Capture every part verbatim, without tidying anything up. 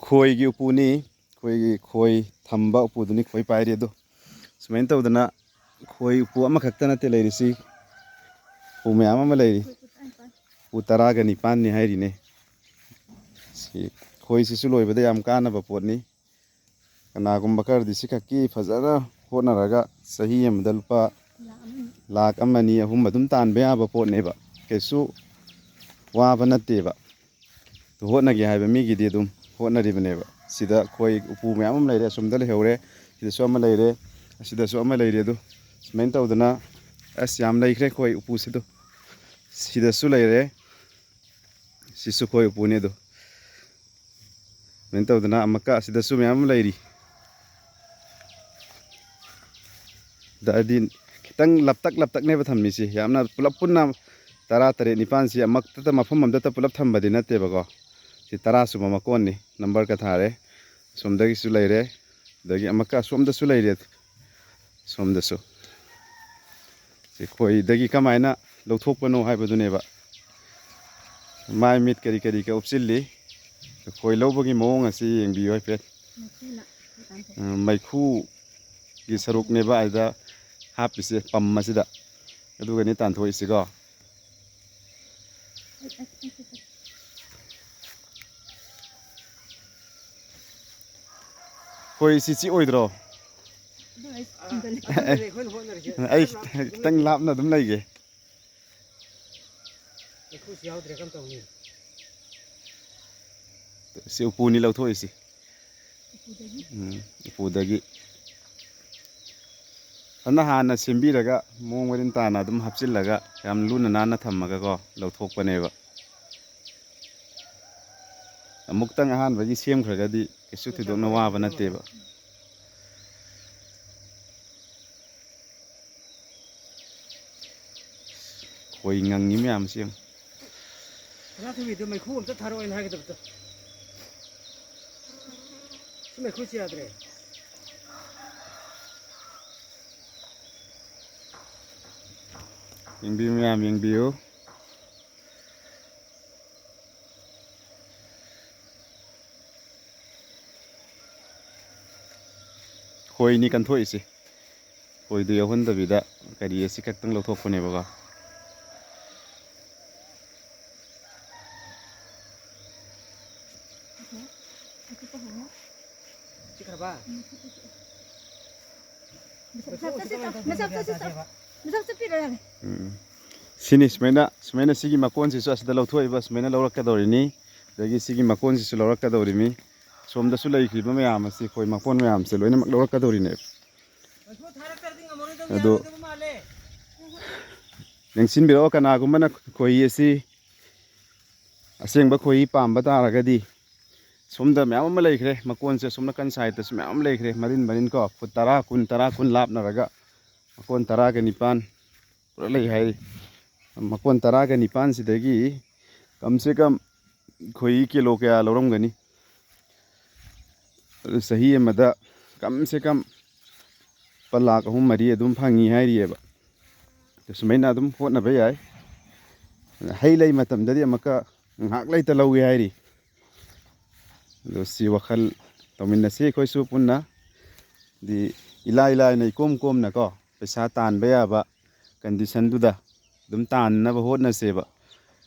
ꯈꯣꯏꯒꯤ ꯎꯄꯨꯅꯤ, ꯑꯩꯈꯣꯏꯒꯤ ꯈꯣꯏ ꯊꯝꯕ ꯎꯄꯨꯗꯨꯅꯤ ꯈꯣꯏ ꯄꯥꯏꯔꯤ ꯑꯗꯣ꯫ ꯁꯨꯃꯥꯏꯅ ꯇꯧꯗꯅ ꯈꯣꯏ ꯎꯄꯨ ꯑꯃꯈꯛꯇ ꯅꯠꯇꯦ ꯂꯩꯔꯤꯁꯤ, ꯎꯄꯨ ꯃꯌꯥꯝ ꯑꯃ ꯂꯩꯔꯤ꯫ ꯎꯄꯨ ꯇꯔꯥꯒ ꯅꯤꯄꯥꯟꯅꯤ ꯍꯥꯏꯔꯤꯅꯦ꯫ ꯁꯤ ꯈꯣꯏꯁꯤꯁꯨ ꯂꯣꯏꯕꯗ ꯌꯥꯝ ꯀꯥꯟꯅꯕ ꯄꯣꯠꯅꯤ꯫ ꯀꯅꯥꯒꯨꯝꯕ ꯈꯔꯗꯤ ꯁꯤꯈꯛꯀꯤ ꯐꯖꯅ ꯍꯣꯠꯅꯔꯒ ꯆꯍꯤ ꯑꯃꯗ ꯂꯨꯄꯥ ꯂꯥꯛ ꯑꯃ, ꯑꯅꯤ, ꯑꯍꯨꯝ ꯑꯗꯨꯝ ꯇꯥꯟꯕ ꯌꯥꯕ ꯄꯣꯠꯅꯦꯕ, ꯀꯩꯁꯨ ꯋꯥꯕ ꯅꯠꯇꯦꯕ꯫ ꯑꯗꯨ ꯍꯣꯠꯅꯒꯦ ꯍꯥꯏꯕ ꯃꯤꯒꯤꯗꯤ ꯑꯗꯨꯝ ꯍꯣꯠꯅꯔꯤꯕꯅꯦꯕ꯫ ꯁꯤꯗ ꯈꯣꯏ ꯎꯄꯨ ꯃꯌꯥꯝ ꯑꯃ ꯂꯩꯔꯦ, ꯑꯁꯣꯝꯗ ꯂꯩꯍꯧꯔꯦ, ꯁꯤꯗꯁꯨ ꯑꯃ ꯂꯩꯔꯦ, ꯑꯁꯤꯗꯁꯨ ꯑꯃ ꯂꯩꯔꯦ꯫ ꯑꯗꯨ ꯁꯨꯃꯥꯏꯅ ꯇꯧꯗꯅ ꯑꯁ ꯌꯥꯝ ꯂꯩꯈ꯭ꯔꯦ ꯈꯣꯏ ꯎꯄꯨꯁꯤꯗꯣ꯫ ꯁꯤꯗꯁꯨ ꯂꯩꯔꯦ, ꯁꯤꯁꯨ ꯈꯣꯏ ꯎꯄꯨꯅꯦ ꯑꯗꯣ꯫ ꯁꯨꯃꯥꯏꯅ ꯇꯧꯗꯅ ꯑꯃꯨꯛꯀ ꯑꯁꯤꯗꯁꯨ ꯃꯌꯥꯝ ꯑꯃ ꯂꯩꯔꯤ꯫ ꯑꯗꯨꯗꯤ ꯈꯤꯇꯪ ꯂꯞꯇꯛ ꯂꯞꯇꯛꯅꯦꯕ ꯊꯝꯃꯤꯁꯤ, ꯌꯥꯝꯅ ꯄꯨꯂꯞ ꯄꯨꯟꯅ ꯇꯔꯥ ꯇꯔꯦꯠ ꯅꯤꯄꯥꯟꯁꯤ ꯑꯃꯛꯇꯗ ꯃꯐꯝ ꯑꯃꯗꯇ ꯄꯨꯂꯞ ꯊꯝꯕꯗꯤ ꯅꯠꯇꯦꯕꯀꯣ꯫ ꯁꯤ ꯇꯔꯥ ꯁꯨꯕ ꯃꯀꯣꯟꯅꯤ, ꯅꯝꯕꯔꯒ ꯊꯥꯔꯦ꯫ ꯑꯁꯣꯝꯗꯒꯤꯁꯨ ꯂꯩꯔꯦ, ꯑꯗꯒꯤ ꯑꯃꯨꯛꯀ ꯑꯁꯣꯝꯗꯁꯨ ꯂꯩꯔꯦ, ꯁꯣꯝꯗꯁꯨ꯫ ꯁꯤ ꯈꯣꯏꯗꯒꯤ ꯀꯃꯥꯏꯅ ꯂꯧꯊꯣꯛꯄꯅꯣ ꯍꯥꯏꯕꯗꯨꯅꯦꯕ꯫ ꯃꯥꯏ ꯃꯤꯠ ꯀꯔꯤ ꯀꯔꯤꯒ ꯎꯞꯁꯤꯜꯂꯤ, ꯈꯣꯏ ꯂꯧꯕꯒꯤ ꯃꯑꯣꯡ ꯑꯁꯤ ꯌꯦꯡꯕꯤꯌꯨ ꯍꯥꯏꯐꯦꯠ꯫ ꯎꯝ, ꯃꯩꯈꯨꯒꯤ ꯁꯔꯨꯛꯅꯦꯕ ꯑꯗꯨꯗ ꯍꯥꯞꯄꯤꯁꯦ, ꯄꯝ ꯑꯁꯤꯗ꯫ ꯑꯗꯨꯒꯅꯤ ꯇꯥꯟꯊꯣꯛꯏꯁꯤꯀꯣ꯫ ꯈꯣꯏ ꯁꯤ ꯆꯤꯛꯑꯣꯏꯗ꯭ꯔꯣ? ꯑꯗꯨꯅ ꯑꯩ ꯊꯤꯟꯖꯜꯂꯦ꯫ ꯑꯗꯨꯅꯅꯦ ꯑꯩꯈꯣꯏꯅ ꯍꯣꯠꯅꯔꯤꯁꯦ꯫ ꯑꯩ ꯈꯤꯇꯪ ꯂꯥꯞꯅ ꯑꯗꯨꯝ ꯂꯩꯒꯦ꯫ ꯃꯩꯈꯨꯁꯨ ꯌꯥꯎꯗ꯭ꯔꯦ, ꯀꯔꯝ ꯇꯧꯅꯤ? ꯁꯤ ꯎꯄꯨꯅꯤ ꯂꯧꯊꯣꯛꯏꯁꯤ꯫ ꯎꯄꯨꯗꯒꯤ? ꯎꯝ, ꯎꯄꯨꯗꯒꯤ꯫ ꯐꯖꯅ ꯍꯥꯟꯅ ꯁꯦꯝꯕꯤꯔꯒ, ꯃꯑꯣꯡ ꯃꯔꯤꯟ ꯇꯥꯅ ꯑꯗꯨꯝ ꯍꯥꯞꯆꯤꯜꯂꯒ, ꯌꯥꯝ ꯂꯨꯅ ꯅꯥꯟꯅ ꯊꯝꯃꯒꯀꯣ, ꯂꯧꯊꯣꯛꯄꯅꯦꯕ꯫ ꯑꯃꯨꯛꯇꯪ ꯑꯍꯥꯟꯕꯒꯤ ꯁꯦꯝꯈ꯭ꯔꯒꯗꯤ ꯀꯩꯁꯨ ꯊꯣꯏꯗꯣꯛꯅ ꯋꯥꯕ ꯅꯠꯇꯦꯕ꯫ ꯈꯣꯏ ꯉꯪꯉꯤ ꯃꯌꯥꯝꯁꯤ ꯌꯦꯡꯉꯨ꯫ ꯁꯅꯥꯊꯣꯏꯕꯤꯗꯣ ꯃꯩꯈꯨ ꯑꯝꯇ ꯊꯥꯔꯛꯑꯣꯅ ꯍꯥꯏꯒꯗꯕꯗꯣ꯫ ꯁꯤ ꯃꯩꯈꯨꯁꯤ ꯌꯥꯗ꯭ꯔꯦ꯫ ꯌꯦꯡꯕꯤꯌꯨ ꯃꯌꯥꯝ, ꯌꯦꯡꯕꯤꯌꯨ꯫ ꯈꯣꯏꯅꯤ ꯀꯟꯊꯣꯛꯏꯁꯦ꯫ ꯈꯣꯏꯗꯨ ꯌꯥꯎꯍꯟꯗꯕꯤꯗ ꯀꯔꯤ ꯑꯁꯤ ꯈꯛꯇꯪ ꯂꯧꯊꯣꯛꯄꯅꯦꯕꯀꯣ꯫ ꯆꯤꯛꯈ꯭ꯔꯕ? ꯃꯁꯛ ꯆꯠꯁꯤ ꯆꯠ-, ꯃꯁꯛ ꯆꯠꯁꯤ ꯆꯠ-, ꯃꯁꯛ ꯆꯠꯄꯤꯔꯣ ꯌꯥꯔꯦ꯫ ꯎꯝ꯫ ꯁꯤꯅꯤ ꯁꯨꯃꯥꯏꯅ, ꯁꯨꯃꯥꯏꯅ ꯁꯤꯒꯤ ꯃꯀꯣꯟꯁꯤꯁꯨ ꯑꯁꯤꯗ ꯂꯧꯊꯣꯛꯏꯕ ꯁꯨꯃꯥꯏꯅ ꯂꯧꯔꯛꯀꯗꯧꯔꯤꯅꯤ꯫ ꯑꯗꯒꯤ ꯁꯤꯒꯤ ꯃꯀꯣꯟꯁꯤꯁꯨ ꯂꯧꯔꯛꯀꯗꯧꯔꯤꯅꯤ꯫ ꯁꯣꯝꯗꯁꯨ ꯂꯩꯈ꯭ꯔꯤꯕ ꯃꯌꯥꯝ ꯑꯁꯤ ꯑꯩꯈꯣꯏ ꯃꯀꯣꯟ ꯃꯌꯥꯝꯁꯦ ꯂꯣꯏꯅꯃꯛ ꯂꯧꯔꯛꯀꯗꯧꯔꯤꯅꯦꯕ꯫ ꯑꯗꯣ ꯂꯦꯡꯁꯤꯟꯕꯤꯔꯛꯑꯣ, ꯀꯅꯥꯒꯨꯝꯕꯅ ꯈꯣꯏꯍꯤ ꯑꯁꯤ ꯑꯁꯦꯡꯕ ꯈꯣꯏꯍꯤ ꯄꯥꯝꯕ ꯇꯥꯔꯒꯗꯤ, ꯁꯣꯝꯗ ꯃꯌꯥꯝ ꯑꯃ ꯂꯩꯈ꯭ꯔꯦ, ꯃꯀꯣꯟꯁꯦ ꯑꯁꯣꯝ ꯅꯥꯀꯟ ꯁꯥꯏꯠꯇꯁꯨ ꯃꯌꯥꯝ ꯑꯃ ꯂꯩꯈ꯭ꯔꯦ, ꯃꯔꯤꯟ ꯃꯔꯤꯟ ꯀꯣ, ꯐꯨꯠ ꯇꯔꯥ, ꯀꯨꯟ, ꯇꯔꯥ, ꯀꯨꯟ ꯂꯥꯞꯅꯔꯒ ꯃꯀꯣꯟ ꯇꯔꯥꯒ ꯅꯤꯄꯥꯟ ꯄꯨꯔꯥ ꯂꯩ ꯍꯥꯏꯔꯤ꯫ ꯃꯀꯣꯟ ꯇꯔꯥꯒ ꯅꯤꯄꯥꯟꯁꯤꯗꯒꯤ ꯀꯝ ꯁꯦ ꯀꯝ ꯈꯣꯏꯍꯤ ꯀꯤꯂꯣ ꯀꯌꯥ ꯂꯧꯔꯝꯒꯅꯤ? ꯑꯗꯨ ꯆꯍꯤ ꯑꯃꯗ ꯀꯝ ꯁꯦ ꯀꯝ ꯂꯨꯄꯥ ꯂꯥꯈ ꯑꯍꯨꯝ ꯃꯔꯤ ꯑꯗꯨꯝ ꯐꯪꯉꯤ ꯍꯥꯏꯔꯤꯑꯕ꯫ ꯑꯗꯨ ꯁꯨꯃꯥꯏꯅ ꯑꯗꯨꯝ ꯍꯣꯠꯅꯕ ꯌꯥꯏ꯫ ꯍꯩ ꯂꯩ ꯃꯇꯝꯗꯗꯤ ꯑꯃꯨꯛꯀ ꯉꯥꯏꯍꯥꯛ ꯂꯩꯇ ꯂꯧꯒꯦ ꯍꯥꯏꯔꯤ꯫ ꯑꯗꯣ ꯁꯤ ꯋꯥꯈꯜ ꯇꯧꯃꯤꯟꯅꯁꯤ ꯑꯩꯈꯣꯏꯁꯨ ꯄꯨꯟꯅ꯫ ꯗꯤ ꯏꯂꯥꯏ ꯂꯥꯏꯅ ꯏꯀꯣꯝ ꯀꯣꯝꯅꯀꯣ ꯄꯩꯁꯥ ꯇꯥꯟꯕ ꯌꯥꯕ ꯀꯟꯗꯤꯁꯟꯗꯨꯗ ꯑꯗꯨꯝ ꯇꯥꯟꯅꯕ ꯍꯣꯠꯅꯁꯦꯕ꯫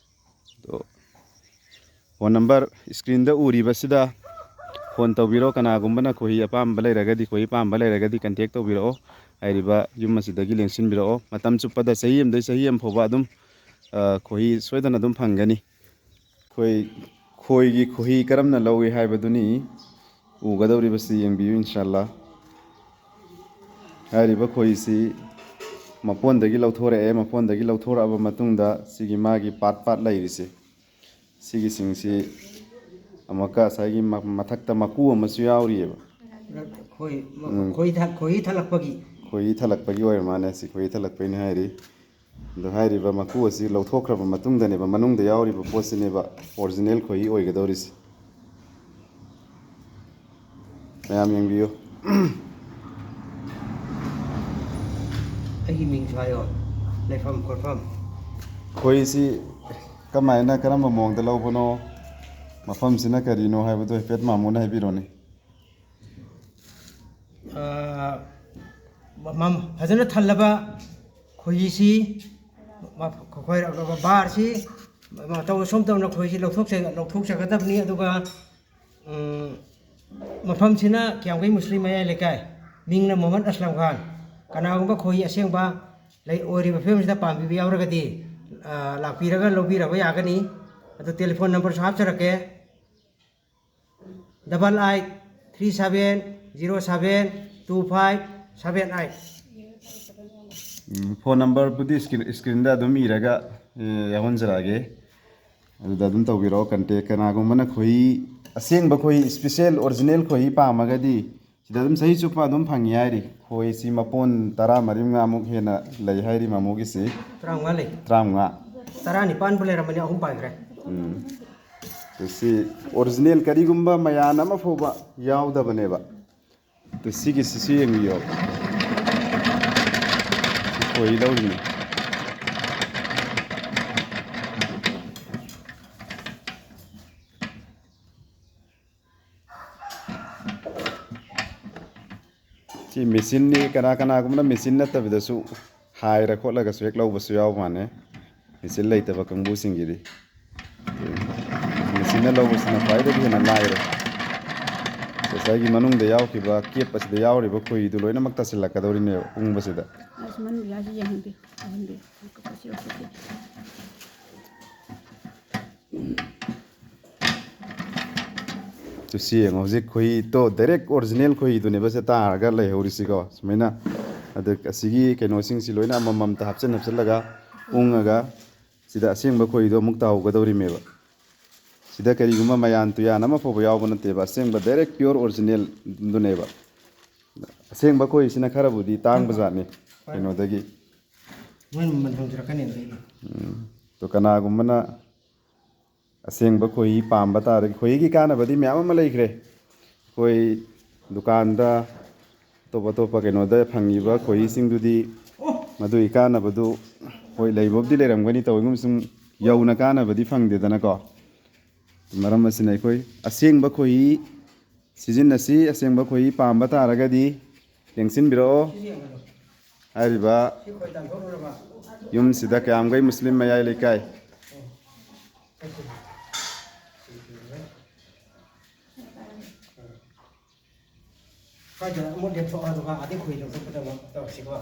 ꯑꯗꯣ ꯐꯣꯟ ꯅꯝꯕꯔ ꯏꯁꯀ꯭ꯔꯤꯟꯗ ꯎꯔꯤꯕꯁꯤꯗ ꯐꯣꯟ ꯇꯧꯕꯤꯔꯣ꯫ ꯀꯅꯥꯒꯨꯝꯕꯅ ꯈꯣꯏꯍꯤ ꯑꯄꯥꯝꯕ ꯂꯩꯔꯒꯗꯤ, ꯈꯣꯏꯍꯤ ꯄꯥꯝꯕ ꯂꯩꯔꯒꯗꯤ ꯀꯟꯇꯦꯛ ꯇꯧꯕꯤꯔꯛꯑꯣ꯫ ꯍꯥꯏꯔꯤꯕ ꯌꯨꯝ ꯑꯁꯤꯗꯒꯤ ꯂꯦꯡꯁꯤꯟꯕꯤꯔꯛꯑꯣ꯫ ꯃꯇꯝ ꯆꯨꯞꯄꯗ ꯆꯍꯤ ꯑꯃꯗꯒꯤ ꯆꯍꯤ ꯑꯃ ꯐꯥꯎꯕ ꯑꯗꯨꯝ, ꯑ, ꯈꯣꯏꯍꯤ ꯁꯣꯏꯗꯅ ꯑꯗꯨꯝ ꯐꯪꯒꯅꯤ꯫ ꯑꯩꯈꯣꯏ ꯈꯣꯏꯒꯤ ꯈꯣꯏꯍꯤ ꯀꯔꯝꯅ ꯂꯧꯏ ꯍꯥꯏꯕꯗꯨꯅꯤ ꯎꯒꯗꯧꯔꯤꯕꯁꯤ꯫ ꯌꯦꯡꯕꯤꯌꯨ ꯏꯟꯁꯥꯜꯂꯥ꯫ ꯍꯥꯏꯔꯤꯕ ꯈꯣꯏꯍꯤꯁꯤ ꯃꯄꯣꯟꯗꯒꯤ ꯂꯧꯊꯣꯔꯛꯑꯦ꯫ ꯃꯄꯣꯟꯗꯒꯤ ꯂꯧꯊꯣꯔꯛꯑꯕ ꯃꯇꯨꯡꯗ ꯁꯤꯒꯤ ꯃꯥꯒꯤ ꯄꯥꯔꯠ ꯄꯥꯔꯠ ꯂꯩꯔꯤꯁꯦ, ꯁꯤꯒꯤꯁꯤꯡꯁꯤ ꯑꯃꯨꯛꯀ ꯉꯁꯥꯏꯒꯤ ꯃ-, ꯃꯊꯛꯇ ꯃꯀꯨ ꯑꯃꯁꯨ ꯌꯥꯎꯔꯤꯑꯕ꯫ ꯈꯣꯏ-, ꯎꯝ꯫ ꯈꯣꯏꯍꯤ ꯊ-, ꯈꯣꯏꯍꯤ ꯊꯜꯂꯛꯄꯒꯤ꯫ ꯈꯣꯏꯍꯤ ꯊꯜꯂꯛꯄꯒꯤ ꯑꯣꯏꯔ ꯃꯥꯜꯂꯦ꯫ ꯁꯤ ꯈꯣꯏꯍꯤ ꯊꯜꯂꯛꯄꯩꯅꯦ ꯍꯥꯏꯔꯤ꯫ ꯑꯗꯣ ꯍꯥꯏꯔꯤꯕ ꯃꯀꯨ ꯑꯁꯤ ꯂꯧꯊꯣꯛꯈ꯭ꯔꯕ ꯃꯇꯨꯡꯗꯅꯦꯕ, ꯃꯅꯨꯡꯗ ꯌꯥꯎꯔꯤꯕ ꯄꯣꯠꯁꯤꯅꯦꯕ ꯑꯣꯔꯤꯖꯤꯅꯦꯜ ꯈꯣꯏꯍꯤ ꯑꯣꯏꯒꯗꯧꯔꯤꯁꯦ꯫ ꯃꯌꯥꯝ ꯌꯦꯡꯕꯤꯌꯨ꯫ ꯑꯩꯒꯤ ꯃꯤꯡꯁꯨ ꯍꯥꯏꯌꯣ, ꯂꯩꯐꯝ ꯈꯣꯠꯐꯝ꯫ ꯈꯣꯏꯍꯤꯁꯤ ꯀꯃꯥꯏꯅ, ꯀꯔꯝꯕ ꯃꯑꯣꯡꯗ ꯂꯧꯕꯅꯣ, ꯃꯐꯝꯁꯤꯅ ꯀꯔꯤꯅꯣ ꯍꯥꯏꯕꯗꯣ ꯍꯥꯏꯐꯦꯠ ꯃꯥꯃꯣꯅ ꯍꯥꯏꯕꯤꯔꯣꯅꯦ꯫ ꯑ, ꯃ-, ꯃ-, ꯐꯖꯅ ꯊꯜꯂꯕ ꯈꯣꯏꯍꯤꯁꯤ, ꯃ-, ꯈꯣꯏ-, ꯕꯥꯔꯁꯤ ꯃꯇꯧ ꯑꯁꯨꯝ ꯇꯧꯅ ꯈꯣꯏꯍꯤꯁꯤ ꯂꯧꯊꯣꯛꯆ-, ꯂꯧꯊꯣꯛꯆꯒꯗꯕꯅꯤ꯫ ꯑꯗꯨꯒ, ꯎꯝ, ꯃꯐꯝꯁꯤꯅ ꯀꯤꯌꯥꯝꯒꯩ ꯃꯨꯁꯂꯤꯝ ꯃꯌꯥꯏ ꯂꯩꯀꯥꯏ, ꯃꯤꯡꯅ ꯃꯣꯍꯃꯗ ꯑꯁꯂꯝ ꯈꯥꯟ꯫ ꯀꯅꯥꯒꯨꯝꯕ ꯈꯣꯏꯍꯤ ꯑꯁꯦꯡꯕ ꯂꯩ ꯑꯣꯏꯔꯤꯕ ꯐꯤꯕꯝꯁꯤꯗ ꯄꯥꯝꯕꯤꯕ ꯌꯥꯎꯔꯒꯗꯤ, ꯑ, ꯂꯥꯛꯄꯤꯔꯒ ꯂꯧꯕꯤꯔꯕ ꯌꯥꯒꯅꯤ꯫ ꯑꯗꯨ ꯇꯦꯂꯤꯐꯣꯟ ꯅꯝꯕꯔꯁꯨ ꯍꯥꯞꯆꯔꯛꯀꯦ, double eight three seven zero seven two five seven eight꯫ ꯎꯝ, ꯐꯣꯟ ꯅꯝꯕꯔꯕꯨꯗꯤ ꯏꯁꯀ꯭ꯔꯤꯟ-, ꯏꯁꯀ꯭ꯔꯤꯟꯗ ꯑꯗꯨꯝ ꯏꯔꯒ, ꯑꯦ, ꯌꯥꯎꯍꯟꯖꯔꯛꯑꯒꯦ꯫ ꯑꯗꯨꯗ ꯑꯗꯨꯝ ꯇꯧꯕꯤꯔꯛꯑꯣ ꯀꯟꯇꯦꯛ꯫ ꯀꯅꯥꯒꯨꯝꯕꯅ ꯈꯣꯏꯍꯤ, ꯑꯁꯦꯡꯕ ꯈꯣꯏꯍꯤ, ꯏꯁꯄꯤꯁꯦꯜ ꯑꯣꯔꯤꯖꯤꯅꯦꯜ ꯈꯣꯏꯍꯤ ꯄꯥꯝꯃꯒꯗꯤ ꯁꯤꯗ ꯑꯗꯨꯝ ꯆꯍꯤ ꯆꯨꯞꯄ ꯑꯗꯨꯝ ꯐꯪꯉꯤ ꯍꯥꯏꯔꯤ꯫ ꯈꯣꯏꯁꯤ ꯃꯄꯣꯟ ꯇꯔꯥ ꯃꯔꯤ ꯃꯉꯥꯃꯨꯛ ꯍꯦꯟꯅ ꯂꯩ ꯍꯥꯏꯔꯤ ꯃꯃꯣꯒꯤꯁꯤ꯫ ꯇꯔꯥꯃꯉꯥ ꯂꯩ꯫ ꯇꯔꯥꯃꯉꯥ꯫ ꯇꯔꯥꯅꯤꯄꯥꯟꯕꯨ ꯂꯩꯔꯝꯕꯅꯤ, ꯑꯍꯨꯝ ꯄꯥꯏꯈ꯭ꯔꯦ꯫ ꯎꯝ꯫ ꯑꯗꯨ ꯁꯤ ꯑꯣꯔꯤꯖꯤꯅꯦꯜ ꯀꯔꯤꯒꯨꯝꯕ ꯃꯌꯥꯟ ꯑꯃ ꯐꯥꯎꯕ ꯌꯥꯎꯗꯕꯅꯦꯕ꯫ ꯑꯗꯨ ꯁꯤꯒꯤ ꯁꯤꯁꯨ ꯌꯦꯡꯕꯤꯌꯣ꯫ ꯁꯤ ꯈꯣꯏ ꯂꯧꯔꯤꯅꯤ꯫ ꯁꯤ ꯃꯦꯆꯤꯟꯅꯤ, ꯀꯅꯥ ꯀꯅꯥꯒꯨꯝꯕꯅ ꯃꯦꯆꯤꯟ ꯅꯠꯇꯕꯤꯗꯁꯨ ꯍꯥꯏꯔ ꯈꯣꯠꯂꯒꯁꯨ ꯍꯦꯛ ꯂꯧꯕꯁꯨ ꯌꯥꯎꯕ ꯃꯥꯟꯅꯦ, ꯃꯦꯆꯤꯟ ꯂꯩꯇꯕ ꯀꯥꯡꯕꯨꯁꯤꯡꯒꯤꯗꯤ꯫ ꯃꯦꯆꯤꯟꯅ ꯂꯧꯕꯁꯤꯅ ꯈ꯭ꯋꯥꯏꯗꯒꯤ ꯍꯦꯟꯅ ꯂꯥꯏꯔꯦ꯫ ꯉꯁꯥꯏꯒꯤ ꯃꯅꯨꯡꯗ ꯌꯥꯎꯈꯤꯕ ꯀꯦꯞ ꯑꯁꯤꯗ ꯌꯥꯎꯔꯤꯕ ꯈꯣꯏꯍꯤꯗꯨ ꯂꯣꯏꯅꯃꯛ ꯇꯥꯁꯤꯜꯂꯛꯀꯗꯧꯔꯤꯅꯦꯕ ꯎꯪꯕꯁꯤꯗ꯫ ꯑꯁ, ꯃꯅꯨꯡꯒꯤ ꯂꯥꯏꯁꯤ ꯌꯦꯡꯍꯟꯕꯤꯌꯨ, ꯌꯦꯡꯍꯟꯕꯤꯌꯨ꯫ ꯇꯨ ꯁꯤ ꯌꯦꯡꯉꯣ, ꯍꯧꯖꯤꯛ ꯈꯣꯏꯍꯤꯗꯣ direct original ꯈꯣꯏꯍꯤꯗꯨꯅꯦꯕ ꯁꯦ ꯇꯥꯔꯒ ꯂꯩꯍꯧꯔꯤꯁꯤꯀꯣ, ꯁꯨꯃꯥꯏꯅ꯫ ꯑꯗ ꯑꯁꯤꯒꯤ ꯀꯩꯅꯣꯁꯤꯡꯁꯤ ꯂꯣꯏꯅ ꯑꯃꯃꯝꯇ ꯍꯥꯞꯆꯤꯟ ꯍꯥꯞꯆꯤꯜꯂꯒ ꯎꯪꯉꯒ ꯁꯤꯗ ꯑꯁꯦꯡꯕ ꯈꯣꯏꯍꯤꯗꯣ ꯑꯃꯨꯛ ꯇꯥꯍꯧꯒꯗꯧꯔꯤꯃꯦꯕ꯫ ꯁꯤꯗ ꯀꯔꯤꯒꯨꯝꯕ ꯃꯌꯥꯟ ꯇꯨꯌꯥꯟ ꯑꯃ ꯐꯥꯎꯕ ꯌꯥꯎꯕ ꯅꯠꯇꯦꯕ, ꯑꯁꯦꯡꯕ direct pure original ꯗꯨꯅꯦꯕ꯫ ꯑꯁꯦꯡꯕ ꯈꯣꯏꯍꯤꯁꯤꯅ ꯈꯔꯕꯨꯗꯤ ꯇꯥꯡꯕ ꯖꯥꯠꯅꯤ ꯀꯩꯅꯣꯗꯒꯤ꯫ ꯃꯣꯏꯅ ꯃꯃꯜ ꯍꯪꯖꯔꯛꯀꯅꯤ ꯑꯗꯨꯗꯩꯗꯤ꯫ ꯎꯝ꯫ ꯑꯗꯣ ꯀꯅꯥꯒꯨꯝꯕꯅ ꯑꯁꯦꯡꯕ ꯈꯣꯏꯍꯤ ꯄꯥꯝꯕ ꯇꯥꯔꯒꯗꯤ, ꯈꯣꯏꯍꯤꯒꯤ ꯀꯥꯟꯅꯕꯗꯤ ꯃꯌꯥꯝ ꯑꯃ ꯂꯩꯈ꯭ꯔꯦ꯫ ꯑꯩꯈꯣꯏ ꯗꯨꯀꯥꯟꯗ, ꯑꯇꯣꯞ ꯑꯇꯣꯞꯄ ꯀꯩꯅꯣꯗ ꯐꯪꯉꯤꯕ ꯈꯣꯏꯍꯤꯁꯤꯡꯗꯨꯗꯤ ꯃꯗꯨꯒꯤ ꯀꯥꯟꯅꯕꯗꯨ, ꯍꯣꯏ, ꯂꯩꯕꯕꯨꯗꯤ ꯂꯩꯔꯝꯒꯅꯤ, ꯇꯧꯕꯒꯨꯝꯕ ꯁꯨꯝ ꯌꯧꯅ ꯀꯥꯟꯅꯕꯗꯤ ꯐꯪꯗꯦꯗꯅꯀꯣ꯫ ꯃꯔꯝ ꯑꯁꯤꯅ ꯑꯩꯈꯣꯏ ꯑꯁꯦꯡꯕ ꯈꯣꯏꯍꯤ ꯁꯤꯖꯤꯟꯅꯁꯤ꯫ ꯑꯁꯦꯡꯕ ꯈꯣꯏꯍꯤ ꯄꯥꯝꯕ ꯇꯥꯔꯒꯗꯤ ꯂꯦꯡꯁꯤꯟꯕꯤꯔꯛꯑꯣ꯫ ꯍꯥꯏꯔꯤꯕ ꯌꯨꯝꯁꯤꯗ ꯀꯌꯥꯝꯒꯩ ꯃꯨꯁꯂꯤꯝ ꯃꯌꯥꯏ ꯂꯩꯀꯥꯏ ꯁ꯭ꯋꯥꯏꯗ ꯑꯃꯨꯛ ꯂꯦꯞꯊꯣꯛꯑꯣ, ꯑꯗꯨꯒ ꯑꯗꯩ ꯈꯣꯏꯔ ꯆꯠꯀꯗꯕ ꯇꯧꯔꯁꯤꯀꯣ꯫